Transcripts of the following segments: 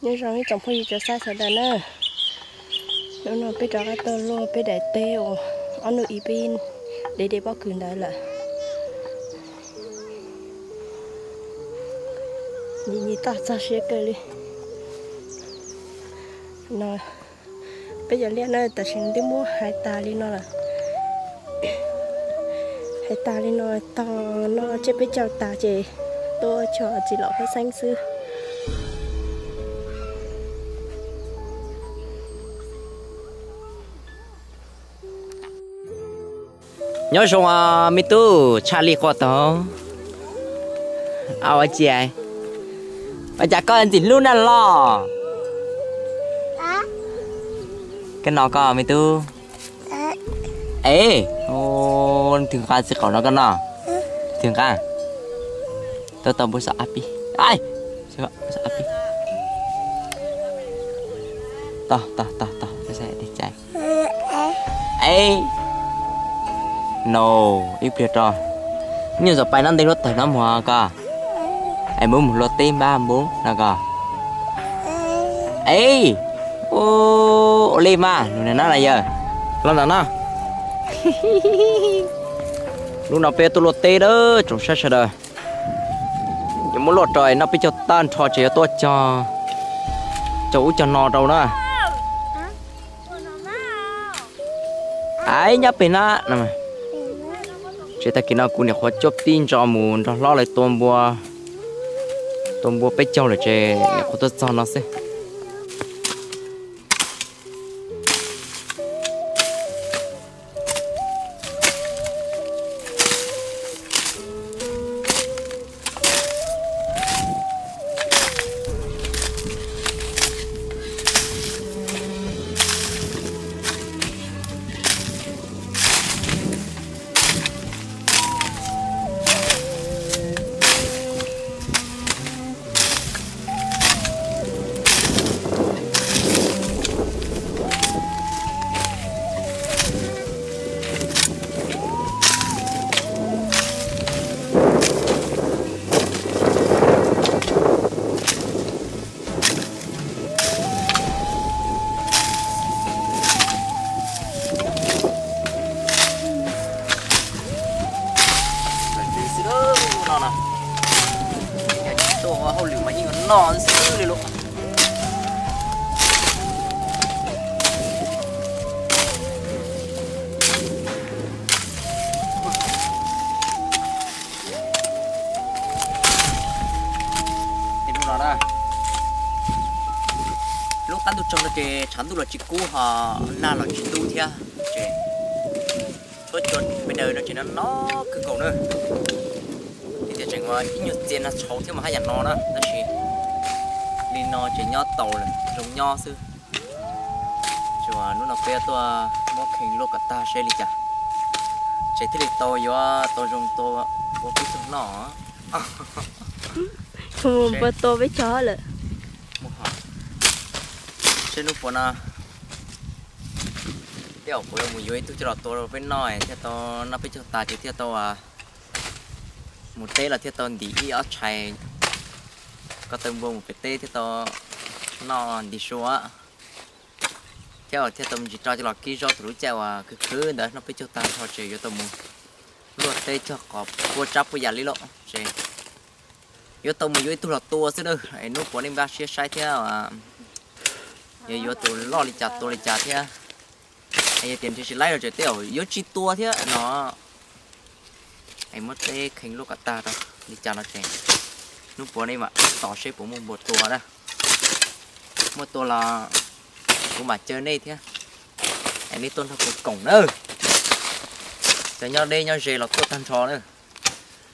Nyob zoo ib tsoom phooj ywg cov saib sawv daws na. Hnub no peb rov qab tuaj luaj peb daim teb uas ob hnub ib peb de de pob kws ntawd lawm. Nyias nyias toj txog siab kawg li. No peb cov liaj na tam sim no twb muab hais tas li no lawm. Hais tas li no, tog no tsiab peb caug tas ces tuaj cog txiv laum peb xeeb xwb. Nyob zoo me tub, tshaj li quaj tau. Ua cas, ua cas koj ntxim hlub na los? Koj no koj me tub. Es, twg nqa txiv qaum no koj no? Twg nqa? Tau tau npua xov ab pib. Tog tog tog tog, teb cai. Es, no, ib pliag rau. Nyuam zos pais no ntev luaj tawg no mus ko. Es npub mus luaj teb npab npub no ko. Es, ua li mas nus na na yawg, los ntawm no. Hnub no peb tuaj luaj teb na tsoom saib sawv daws. Yuav muab luaj rau noj peb caug tag nrho ces yuav tuaj cog cog ub cog no rau na. Ai nyob pem na. Tsis tag kis no kuv niam qhuav cuab tib ntso mus nrog hlob lawv tua npua, tua npua peb caug lawm ces niam qhuav tuaj txog no xwb. Tuaj hauj lwm mas yeej noj xwb li lauj. Hnub no na, lub qab ntuj tsaug no ces tshav ntuj los tsis kub ho nag los tsis ntub thiab, ces tuaj cua peb daws no ces no no kawg nkaus na. Tiam sis tseem ua ib nyuag txia nag tshauv thiab mas haj yam no na, tab sis li no ces nyob tau lawm zoo nyob xwb. Tsuas hnub no peb tuaj muab kheej luaj kom tag seb li cas, ces thiaj li tau yuav tau zoo tua peb caug noj. Npua tua peb caug lawm. Seb hnub puas no tej zaum kuv yuav mus yuav ib tug coj los tua rau peb noj thiaj tau noj peb caug tas ces thiaj tau mus teb los thiaj tau ntim ib ob tshais ko taw npua mus pem teb thiaj tau noj nti sua, thiab thiaj tau me ntsis rau coj los kib zaub thaum lub caij uas khwv khwv ntawd noj peb caug tag nrho ces yuav tau mus luaj teb cog qos puab tsab puab yam li lawm ces yuav tau mus yuav ib tug los tua xwb na. Es hnub puas nej npaj siab saib thiab, yuav yuav tus loj li cas tua li cas thiab. Es yog tias nrhiav tsis laib no ces tej zaum yuav tsis tua thiab no. Es muab teb kheej luaj kom tag rau li cas no ces hnub puas nej mam tos seb puas muaj npua tua na. Muaj tua los kuv mam caw nej thiab, es nej tuaj nrog kuv koom na. Cov nyob deb nyob ze los tuaj tag nrho na.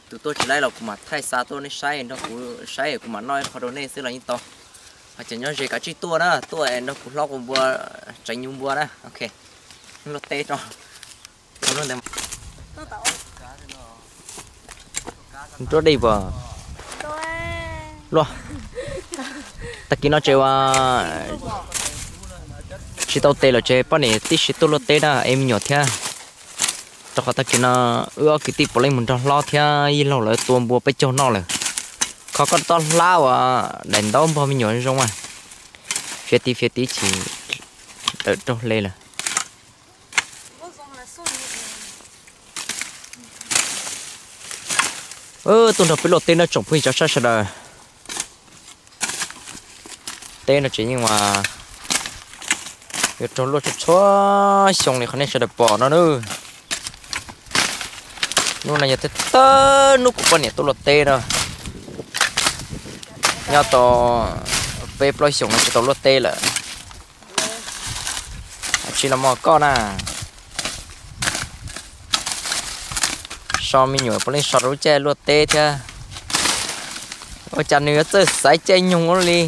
Tus tuaj tsis laib los kuv mam thaij xa tuaj nej saib, nrog kuv saib kuv mam noj ib qho rau nej xwb los yeej tau. Ho cov nyob ze kav tsij tuaj na, tuaj nrog kuv hlob ua npua, tseev nyuj npua na. Ok, luaj teb tso. Nruab dej puas luaj? Tag kis no ces ua tsis tau tes lawm ces poj niam tib si tuaj luaj teb na es me nyuam thiab. Rau qhov tag kis no wb ob kwv tij puav leej mus nrog hlob thiab yij laug lawv tua npua peb caug noj lawm. Kho koj tob hlab uas daim ntaub npog me nyuam zoo mas. Fiav tiv fiav tiv ces tawm raug hle lawm. Tuaj nrog peb luaj teb no tsoom phooj ywg cov saib sawv daws. Teb no tseem yeej mas yuav raug luaj txhua txhua xyoo li qhov nej sawv daws pom no na. Hnub no yog thawj thawj hnub kuv poj niam tuaj luaj teb no. Nyob tau peb plaub xyoos no tsis tau luaj teb lawm. Tsis los mos koj na. So me nyuam puav leej so rau lub caij luaj teb thiab. Ua cas nws yuav txawj xaiv caij nyoog ua luaj li.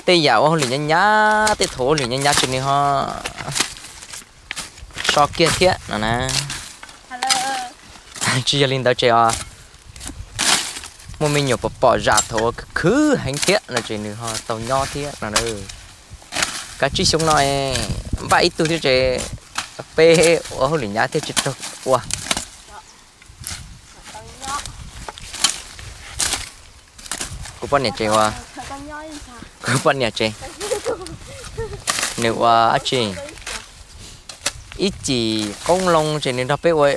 Tej yam ua hauj lwm nyab nyab, tej thaum ua hauj lwm nyab nyab ces nws ho so kiag thiab no na. Tsis yog li ntawd ces os, muaj me nyuam pom pom zam thaum uas khwv khwv heev thiab no ces nws ho tau nyob thiab no. Kav tsij xyoo no npaj ib tug thiab ces peb ua hauj lwm nyab thiaj tsis raug ua. Kuv poj niam tsev ua, kuv poj niam tsev, nws ua dab tsi, ib cim qoob loo ces nws nrog peb ua,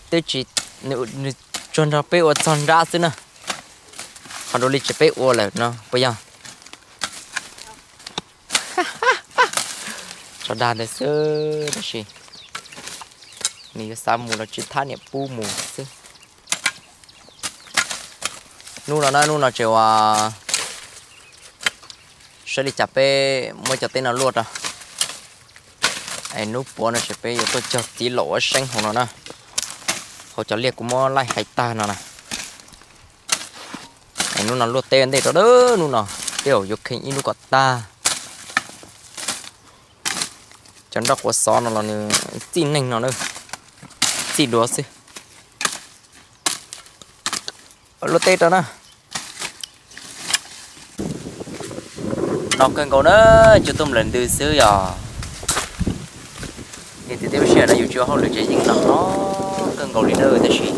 twb tsis, nws tsuas nrog peb ua txog nrab xwb na. Qhov dua li ces peb ua lawm no puas yog? Tso dag ntawd xwb tab sis nws yuav xav mus los tsis thab niam pub mus xwb. Hnub no na, hnub no ces ua saib li cas peb muab cov teb no luaj rau. Es hnub puav no ces peb yuav tuaj cog txiv laum ua seeb hauv no na. Hauv cov liaj kuv muab laij hais tag no na. Es hnub no luaj teb ntej rau, hnub no tej zaum yuav kheev ib hnub kom tag. Cov nroj quav xov no los nws txij neeg no na, txij duav xwb. Luaj teb rau na. No kawg nkaus na, cua tuaj nplawm ntws xwb yog. Niaj tiam teb lub sij hawm no yus tsis ua hauj lwm ces yeej no no kawg nkaus li na, tab sis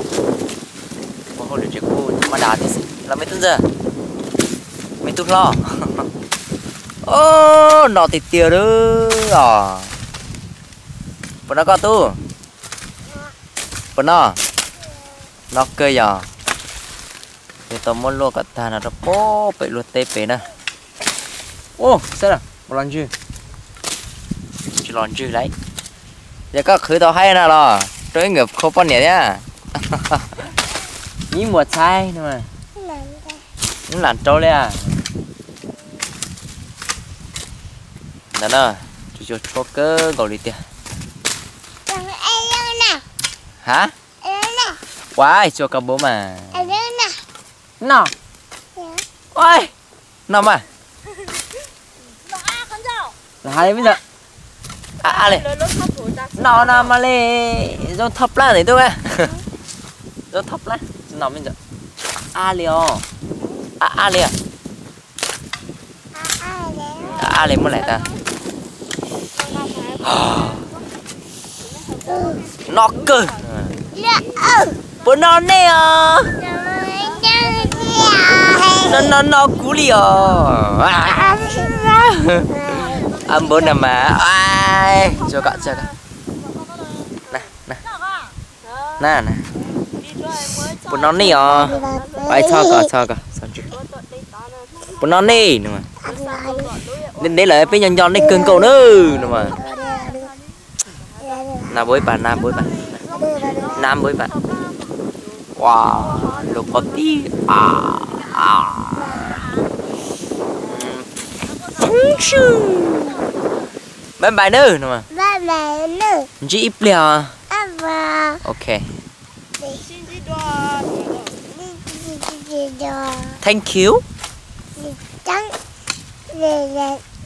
ua hauj lwm ces kuj tha mab das thiab xwb los me tub ntxawg, me tub hlob. O, no tiag tiag lawm os. Puas no koj tub? Puas no? No kawg yog. Yuav tau muab luaj kom tag no rau pem luaj teb pem na. Ua, xwb, ua los ntswg. Tsis los ntswg lauj. Yog koj qhwv tau haib no los rau ib nkawm khau poj niam thiab. Ib muas txhaib no. Lam rau li. Ntawd na, tsuas tshuab kawg nkaus li tiag. Ha, ua tsuas kab npauv mas. No, no mas. Hais li, no no mas li, zoo thoj plab ntawm tub. Zoo thoj plab no me ntxawm. A li os. A a li. A li muab laim tag. No kawg. Puas no nej os? No no no kuv li os. A npawg na mas. Na, puas no nej os? Txhob ko, txhob ko. Puas no nej? Ntev lawm peb nco nco nej kawg nkaus na no mas. Na npawg ib pas, na npawg ib pas, na npawg ib pas. Ua, lus qhov tib. Bye bye nawb no mas. Ntsib ib pliag os. Ok. Thank you.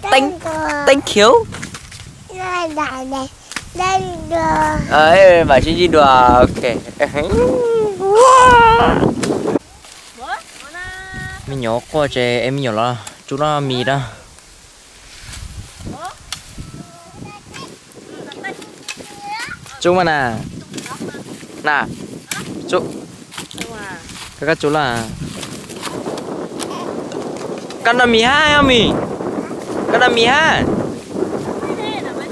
Thank, thank you. Mam sib ntsib dua, ok. Me nyuam quaj ces es me nyuam los tsuj noj mis na. Tsuj mas na. Na, tsuj. Koj, koj tsuj los. Koj noj mis hab, Mis? Koj noj mis hab?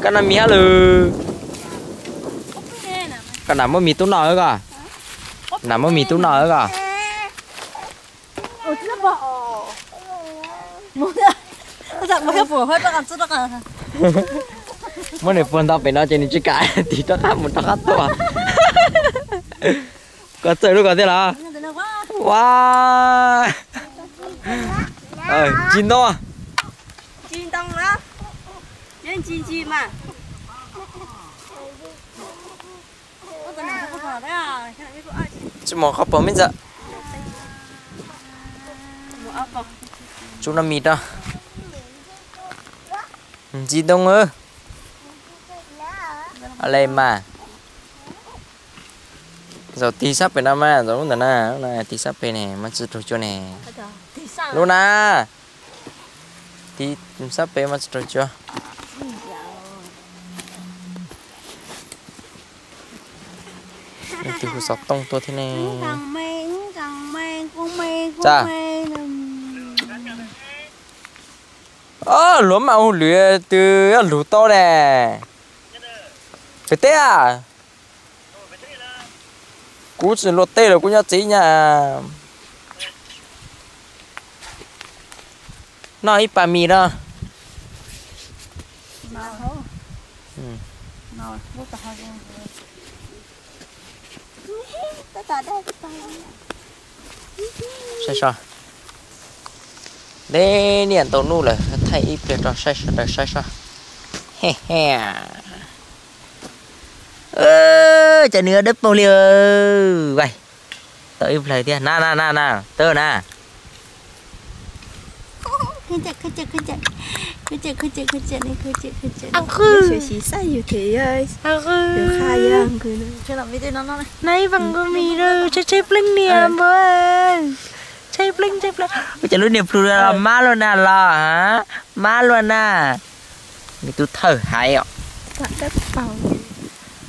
Koj noj mis hab lawm? Koj nam muab mis tub noj ko. Nam muab mis tub noj ko. Muab nws puag nto pem no ces nws tsis kam tig rov qab mus rov qab tuaj. Koj txawj lub ko thiab los? Ua, ntsis ntoo. Tsis mus qhov pom me ntxawm. Tsuj noj mis rau. Ntsis ntoo. Ale mas. Zaum tig sab pem no mas, zaum lub ntawm na, tig sab pem ne, mas tsis raug cua ne. Lub na. Tig sab pem mas tsis raug cua. Leej twg hu xov tooj tuaj thiab ne? Tsa. Luag mas hu lwm twg luag tau ne. Pem teb a? Kuv tsis luaj teb los kuv nyob tsev nyaj. Noj ib pas mis no. Saib seb. Deb niaj ntau hnub lawm, thaij ib pliag rau sawv daws saib seb. He he. Cov nws dawb paug li. Vais, tau ib plhaw thiab na na na na, tawb na. Naiv vas nkaus mis lawm, tshaib tshaib pleeb niam npawg. Tshaib pleeb tshaib pleeb. Ua cas lub niag plhu los mab luaj na los, mab luaj na. Nws tus thawj haiv os.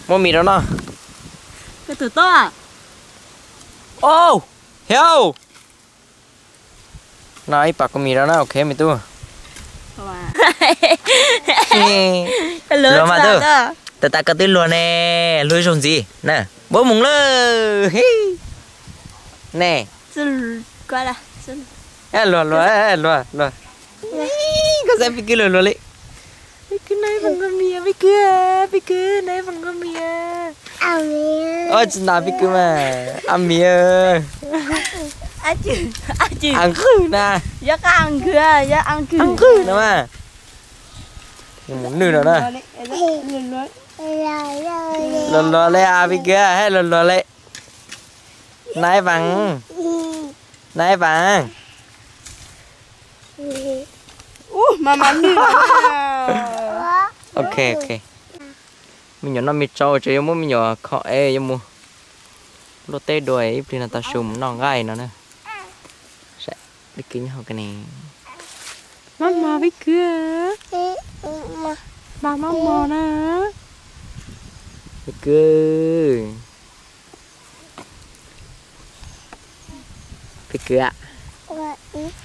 Muab mis rau noj. Au, hiau. Noj ib pas kua mis rau na, ok me tub. Luag mas tub, tas tas koj twb luag ne, luag ib zaug ntxiv na, npawg mus lawm. Ne, luag luag luag luag. Koj saib Pig Kwv luag luag li. Pig Kwv, naiv vas nkaus mis, Pig Kwv, Pig Kwv, naiv vas nkaus mis. Tsis nas Pig Kwv mas, a mis. A nqwg na. A nqwg na mas. Mus nwj no na. Luag luag li a Pig Kwv, luag luag li. Naiv vas, naiv vas. Ok ok. Me nyuam noj me tsau ces yuav muab me nyuam kho es yuav mus luaj teb dua, ib pliag no tau su mus noj nqaij no na. Pig Kwv nyob hauv ko ne. Maj mos Pig Kwv. Maj mos na. Pig Kwv. Pig Kwv,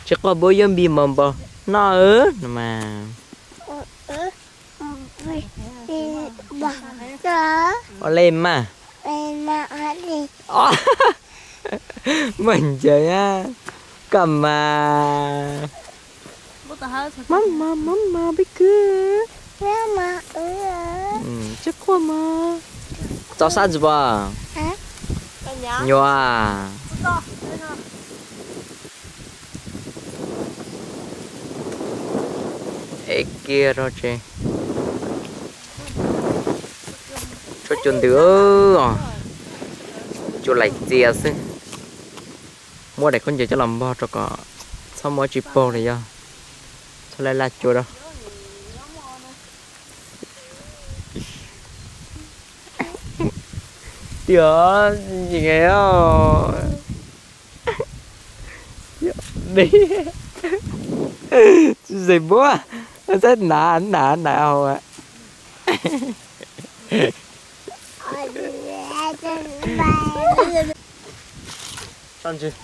tsis quaj npaum yuav npis mos npaum no no mas. Ua li mas. Maj ncaws, koj mas. Maj mos, maj mos Pig Kwv. Tsis quaj mas. Txaus sab ntsis pom. Nyuam. Es kiag rau tsev. Tshuab cua ntws, cua laim txias xwb. Muab daim khaub ncaws coj los npog rau kom txhob muaj tsis paug li yog. Txhob laj laj cua rau. Tiag, ntsis nqe os. Tsis ze npuab, txawj hnav hnav hnav hauv. Sab ntswg.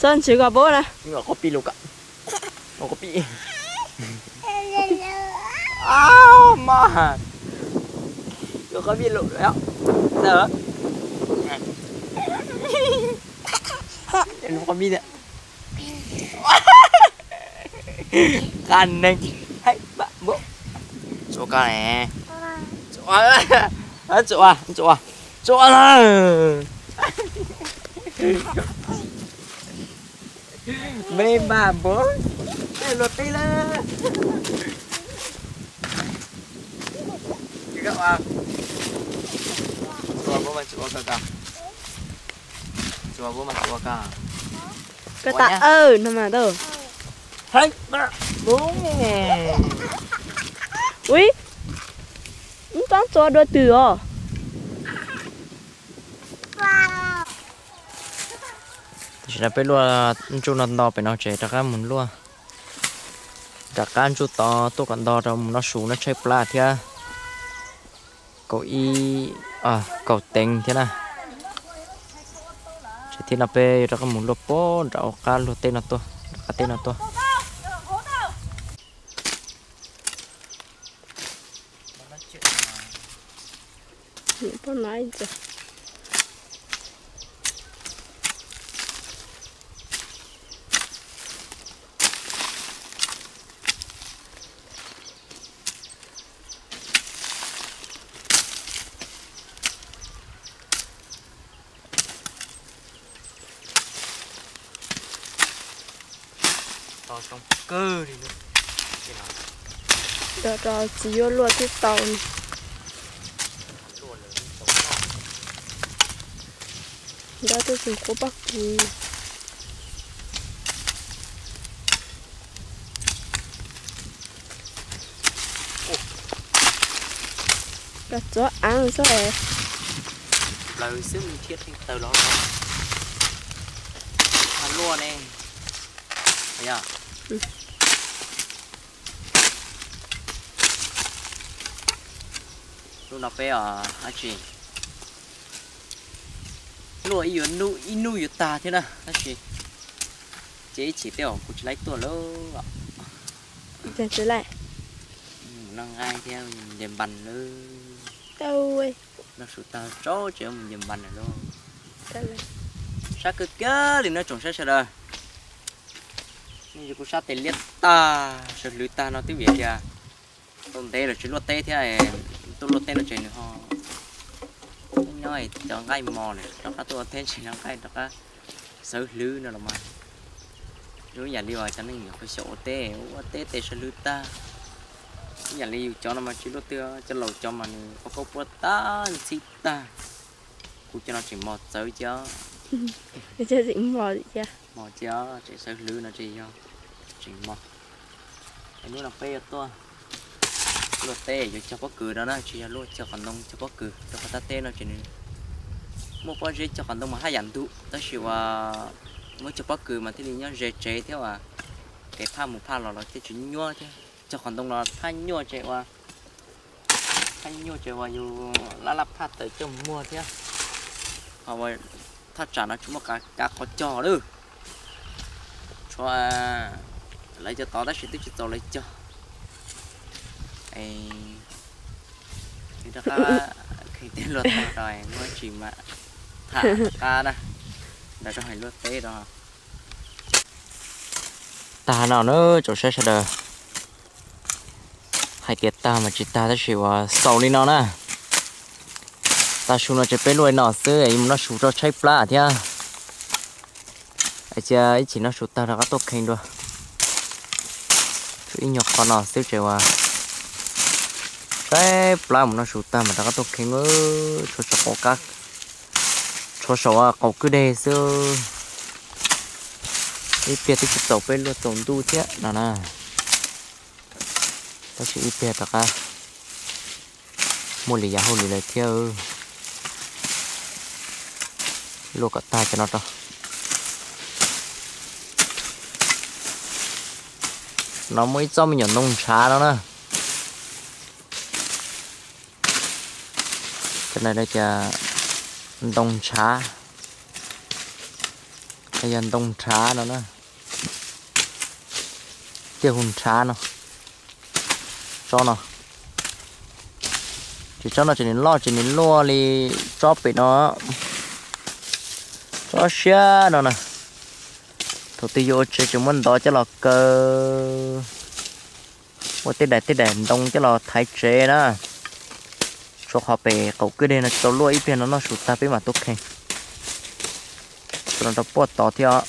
Xav ntshe koj paub na. Qhov pij lus, qhov pij. Mas, qhov pij lus. Qhov pij. Qab neeg. Tsuav koj ne. Tsuav, tsuav, tsuav. Me npam npua, luag teb lawm. Tsuav npua mas tsuav koj, tsuav npua mas tsuav koj. Koj tas awj no mas tau. Ui, ub, tob txua dua twg os. Tam sim no peb luaj ntsuj no nto pem no tsev rov qab mus luaj, rov qab ntsuj tod tuaj kom nto rau mus noj su noj tshaib plab thiab. Kaum ib, kaum teev thiab na. Tsev thiab no peb yuav rov qab mus luaj puag nram qab luag teb no tuaj, nram qab teb no tuaj. To zoo kawg li. Nrog rau txiv yuav luaj twb tau. Nrog twb tsis qhuav pob kws. Koj txuav av xwb. Plaws xwb thiab theej taws los. Luaj ne. Hnub no peb os dab tsi, luaj ib yuav nub ib nub yuav tag thiab na, tab sis ces ib chim tej zaum kuv tsis laib tuaj lawm. Mus noj nqaij thiab nce npas lawm. Noj su tag tsaub tsev mus nce npas lawm lauj. Sab kawg kiag li no tsoom saib sawv daws. Nej kuv sab tes liab tag, sawv hlwv tag no twb vim tias tau ntev lawm tsis luaj teb thiab, tuaj luaj teb no ces nws ho nyob cov nqaij mos lawm rov qab tuaj ua teb ntshe no nqaij rov qab xawv hlwv no los mas. Zoo ib yam li uas cov neeg nyuam qhuav xyaum ua teb, ua teb tes sawv hlwv tag. Ib yam li yus cov no mas tsis luaj twg, cov laus cov mas nws qhov khaub puab tag ntxhib tag. Kuv cov no tseem mos txawv cia. Mos cia, tseem xawv hlwv no ces yog tseem mos. Es hnub no peb yuav tuaj luaj teb yuav cog pob kws no na, tsis yog luaj cog qhov ntoo, cog pob kws rau qhov thaj teb no ces nws muaj pob zeb cog qhov ntoo mas haj yam ntug, tab sis uas muab cog pob kws mas thiaj li nyob ze tsev thiab uas kev phaj mus phaj los los thiaj tsis nyuaj thiab. Cog qhov ntoo los phaj nyuaj ces ua, phaj nyuaj ces uas yus laj laj phaj tawm coj mus muag thiab. Ho ua thaj tsam no tsis muaj kav qhov cog lawm. Tshuav lawv cog tod tab sis twb tsis txaus lawv cog. Rov qab kheej teb luaj tag rau muab tsis mam tham rov qab na, nrog rau luaj teb rau. Tag no na tsoom saib sawv daws, hais tias tag mas tsis tag tab sis uas xaus li no na. Tag su no ces peb luaj li no xwb, yuav mus noj su tso tshaib plab thiab. Cia ib chim noj su tag rov qab tuaj kheej dua. Tshuav ib nyuag qhov no xwb ces uas tshaib plab, mus noj su tag mas rov qab tuaj kheej. Tshuav saum qaum kab, tshuav saum qaum kwj deg xwb. Ib pliag twb tsis txaus peb luaj tsaus ntuj thiab no na. Tab sis ib pliag rov qab muaj li yav hauj lwm lawm thiab. Luaj kom tag cov no rau. No muaj ib txoj me nyuam ntoo ntshav no na. Cov no tias ntoo ntshav. Yog ntoo nrhav no na, tiaj hu nrhav no. Tsob no, ces tsob no ces nws loj ces nws luaj li tsob pem no, tsob siab no na. Thaum twg yuav ua tsev ces muab ntov coj los kaw, ua tej daim tej daim ntoo coj los thaiv tsev na. Tshuav qhov pem qaum kwj deg no tsis tau luaj, ib pliag no noj su tag peb mam tuaj kheej. Tso los rau puag tod thiab os.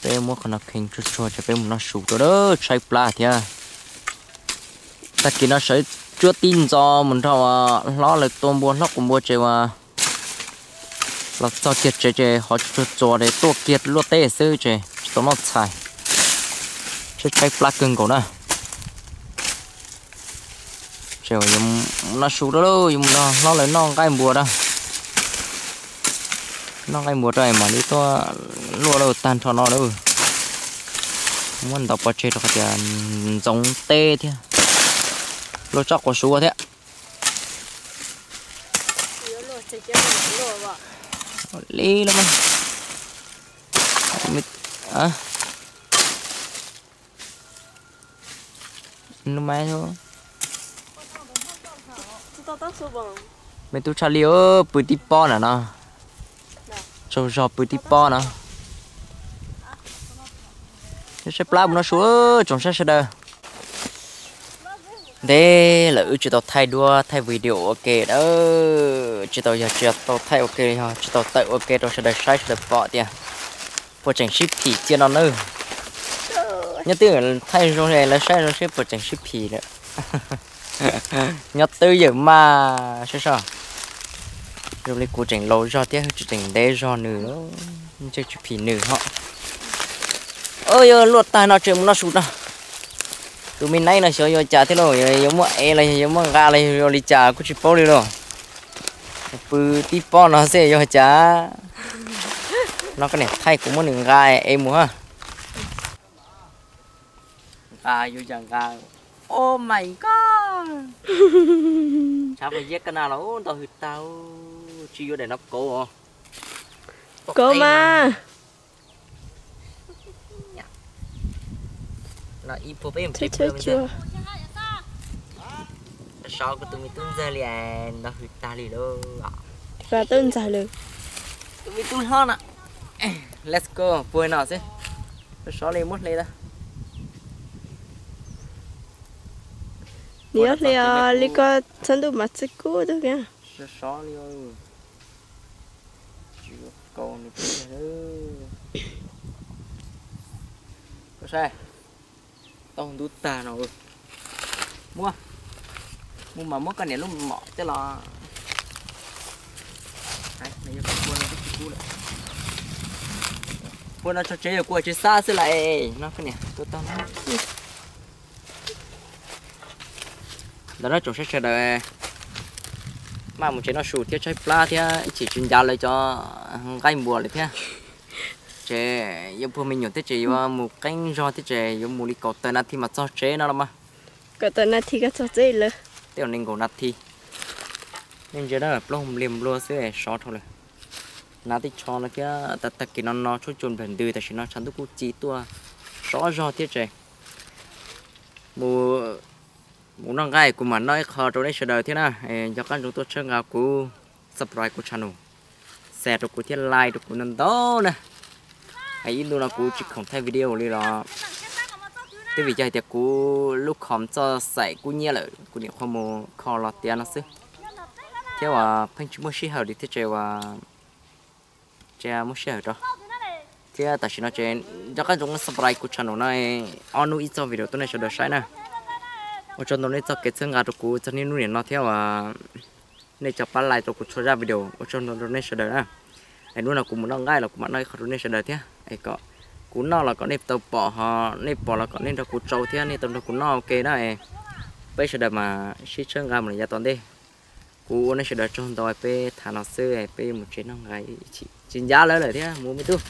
Peb muab qhov no kheej tsuag tsuag ces peb mus noj su rau, tshaib plab thiab. Tag kis no sawv tsuab tib ntxov mus nrog hlob lawv tua npua, hlob quas npua ces uas los txog kiag tsev ces ho tsuag tsuag txuas es tuaj kiag luaj teb xwb ces tsis tau noj txhais. Tshaib tshaib plab kawg nkaus na. Ces yuav mus noj su rau lauj, yuav mus nrog hlob lawv noj nqaij npua rau. Noj nqaij npua rau mam li tuaj luaj lauj, tag nrho no lauj. Muab ntov pov tseg rau qhov tias ntxoov teb thiab, luaj tsob quav suav thiab. Li los mas. Nub mas, me tub tshaj li pw tib pob na no. Tsaug zog pw tib pob no. Saib plab mus noj su, tsoom saib sawv daws. Ntev lawm wb tsis tau thaij duab thaij video ua ke na. Tsis tau, yog tsis tau thaij ua ke, yog tsis tau tawm ua ke rau sawv daws saib sawv daws pom tias puas tseem sib phim cia no nawb. Nyob twb thaij zoo lawv saib zoo seb puas tseem sib phim lawm. Nyob twb yawm maj saib seb. Zoo li kuv tseem laus zog thiab, tsis tseem ntev zog nws, ntshe tsis phim nws ho. Yuav luaj tag no tseem mus noj su no. Tus me neeb no xyov yuav cas thiab lauj, yuav muab ev los yog yuav muab nqa los yog yuav li cas kuj tsis paub li lauj. Pw tib pob no xwb yuav cas. No koj niam thaij kuv muab nws nqa ev mus ha. Nqa yuav cas nqa. Oh my god. Tshav pas yeb kaj na los ntau hwj tag, tsis yuav daim no kauv os. Kauv mas. No ib puag peb mus tsev pw. Sov kuv tus me tub ntxawg li, ntau hwj tag li lauj. Tus me tub hlob no. Let's go, puag no xwb. Sov li muab hle tau. Nws yuav hle li ko txhob ntuj mas txij kub tug. Sov li. Tsis yuav kauv nws. Koj saib, tau ntub tag no. Muab, mus mas muab koj niam lub mom coj los. Puag no tso tsev yog kuv tsis xav xwb las no koj niam tuaj tau. Ntawm no tsoom saib sawv daws, maj mus tsev noj su thiab tshaib plab thiab ib chim tsis ncav lawv cov nqaij npua lawm thiab. Ces yuav puag me nyuam thiab ces yuav mus qeeb zog thiab ces yuav mus li kaum tawm nas this mas txog tsev no los mas. Kaum tawm nas this koj txog tsev lawm. Tej zaum nees nkaum nas this. Nej ntsia na, plaub hau npliag nplua xwb sov dhau lawm. Hnav tej tsho no thiab, tag kis no no tshuab tsuag nplawg ntws, tam sim no tshav ntuj kuj ci tuaj sov zog thiab ces mus noj nqaij kuv mam noj ib qho rau nej sawv daws thiab na. Nco qab ntsoov tuaj txhawb nqa kuv, subscribe kuv channel, share rau kuv thiab like rau kuv ntau ntau na. Ib ntu no kuv tsis khoom thaij video li los twb vim yog hais tias kuv lub khoom txoj xaim kub nyiab lawm, kuv niam qhuav mus kho los tiav no xwb, thiab uas pheej tsis muaj sij hawm li thiab ces uas tsis muaj sij hawm rau. Thiab tam sim no ces nco qab ntsoov subscribe kuv channel no, ob hnub ib txoj video tuaj nej sawv daws saib na. Ua tsaug ntau nej txoj kev txhawb nqa rau kuv txog niaj hnub niam no thiab uas nej cov pab like rau kuv txhua zaj video, ua tsaug ntau rau nej sawv daws na. Es hnub no kuv mus noj nqaij los kuv mam noj ib qho rau nej sawv daws thiab es kom kuv noj los kom nej tau pom, ho nej pom los kom nej nrog kuv tsau thiab nej tau nrog kuv noj ua ke na. Peb sawv daws mas sib txhawb nqa mus los yav tom ntej. Kuv ua nej sawv daws tsaug ntau, peb tham no xwb, peb mus tsev noj nqaij, tsis ncav lawv lawm thiab mus me tub.